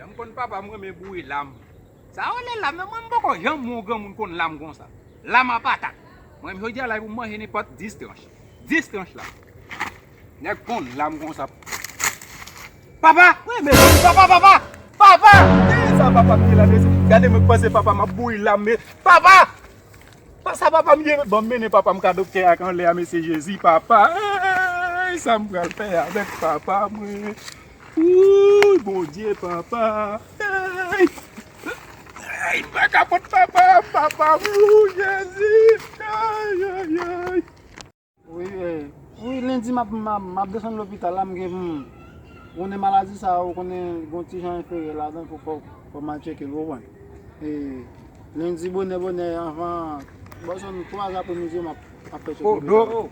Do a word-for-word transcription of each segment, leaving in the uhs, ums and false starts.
M konn papa m renmen boure lam. Sa yo rele lam nan, mwen m poko janm wè yon granmoun konn lam konsa. Lam a patat. Mwen menm jodi a la pou m manje nenpòt dis tranch. Dis tranch lam. Nèg konn lam konsa. Papa! Mwen renmen zanmi papa, papa! Papa! Ki sa papa m ye la mesye? Gade mwen panse papa m ap boure lam men. Papa! Sa papa m ye, ban m mennen papa m ka doktè ak anlè a mesye Jezi papa. Ey, sa m pral fè avèk papa mwen? Wouy Bondye papa. Ey, ey, pa kapot papa, papa m, wouy Jezi. Ay, ay, ay. Wi, eh, wi, lendi m ap, m ap, m ap desann lopital la, m gen, m konnen maladi sa, ou konnen gen yon ti jan enferyè ladan, fò, fò, fò m al tcheke l, ou konprann? E lendi bonè, bonè, anvan, bò zòn twa apremidi, m ap, ap fè tcheke lopital la.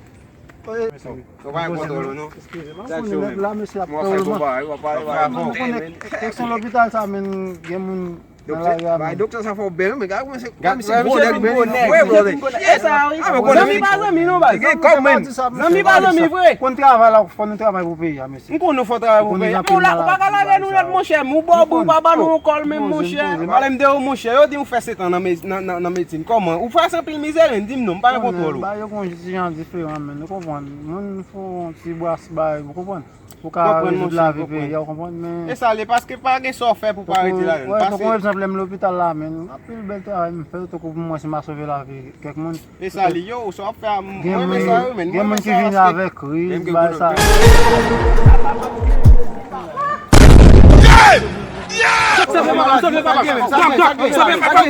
Ou pa gen kontwòl ou non. Eskize m, ou konnen nèg la, mesye ap fè ou. Ou konnen keksyon lopital sa, men gen moun Doktè, bay doktè sa fò bèl, men gade kòman se, kòman se gwo nèg, men vre, brother. E sa wi. Zanmi pa zanmi non, baz. Gen kòb, men. Zanmi pa zanmi vre. Konn travay la, fò nou travay pou peyi a, mesye. M konn nou fò travay pou peyi a. Men ou la, ou pa ka lage nou nèt, monchè. Mou bò, ou pa ban nou yon kòl menm, monchè. Pale m de ou, monchè. Yo di ou fè sèt an nan, nan, nan medsin. Kòman? Ou fè anpil mizè, men di m non, m pa gen kontwòl ou. Ba yo gon ti jan diferan, men. Ou konprann? Moun fò yon ti bras bay, ou konprann? Pou ka rezoud lavi peyi a, ou konprann, men. E sa l ye, paske pa gen sa w fè pou pa rete ladan l. Pase. Tankou egzanp, lè m lopital la, men, anpil bèl travay m fè, tankou pou mwen, si m a sove lavi kèk moun. E sa l ye, yo, sa w ap fè a, m renmen sa wi, men. Gen moun ki vini avèk kriz, bay sa. Sove papa m, sove papa m, sove papa m,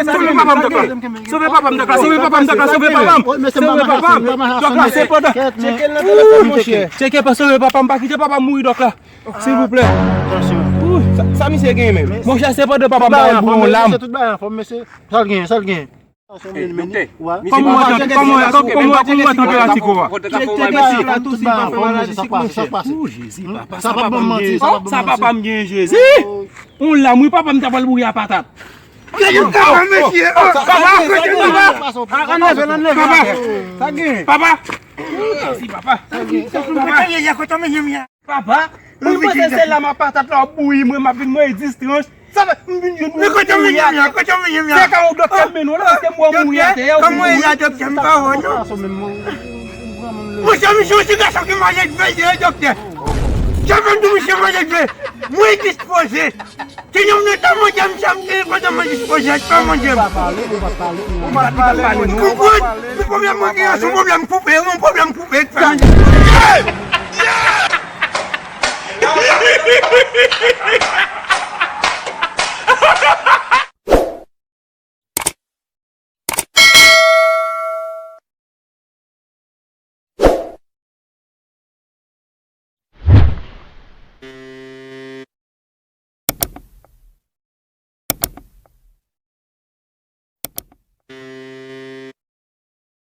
sove papa m, dòk la. Sove papa m, dòk la, sove papa m, dòk la, sove papa m. Sove papa m, dòk la, se pandan. Tcheke l nan telefòn, monchè. Tcheke pa sove papa m, pa kite papa m mouri, dòk la. Silvouplè. Ou, sa, sa misye gen menm? Monchè, se pandan papa m ta pral boule yon lam. Tout bagay anfòm, mesye. Sa l gen, sa l gen? Doktè, kòman w wè, kòman w wè tanperati kò a? Ou, Jezi, papa, sa papa m gen, sa papa m gen, Jezi. Yon lam, wi, papa m ta pral boure a patat. Gade yon karan, mesye. Papa, papa, anleve l, anleve l. Papa, papa. Jezi, papa. Papa. Papa, mwen panse se lam a patat la w ap bouyi mwen, m ap vin manje dis tranch. Sa fè, m vin jwenn ou mouri atè. Se ka yon doktè m mennen w la, paske m wè w mouri atè a, ou vin mouri. Monchè, misye yon ti gason ki manje dve, li ye doktè. Jan m di misye manje dve, mwen dispoze. Ti nonm nan ta manje m sa m te pandan mwen dispoze pa manje m. Ou pa pale, ou pa pale. Ou pa pale, non. Konprann? Se pwoblèm mwen gen an, se yon pwoblèm koupe, yon pwoblèm koupe. Sa.